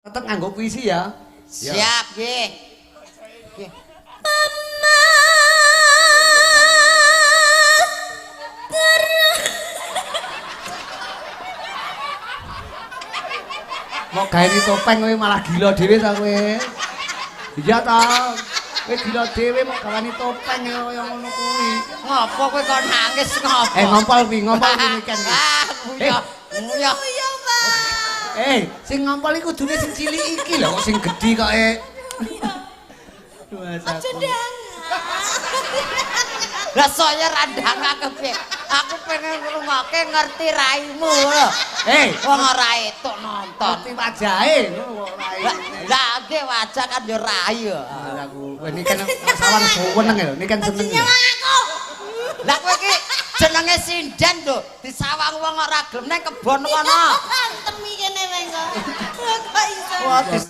Tetep nganggo puisi ya. Siap nggih. Nggih. Mau gawe topeng kowe malah gila dhewe ta kowe. Iya ta. Kowe gila dhewe mau gawani topeng kaya ngono kuwi. Ngopo kowe kok nangis ngopo? Eh ngompol kuwi, ngompol kuwi Niken kuwi. Ah, nguyah. Nguyah. Iya, Pak. Eh, sing ngompol iku kudune sing cilik iki lho kok sing gedhi kok e. Aja ndang. Lah saya randang kepiye? Aku pengen ngrungokke ngerti raimu lho. Eh, Wong ora etuk nonton. ngerti wajahe ngono kok rai. Lah nggih wajah kan yo rai yo. Aku kowe Niken sawang seneng lho, Niken seneng. lho. Nyawang aku. Lah kowe iki jenenge sinden lho, disawang wong ora gelem nang kebon kono. Antem iki kene weng kok. Kok iso. Wah,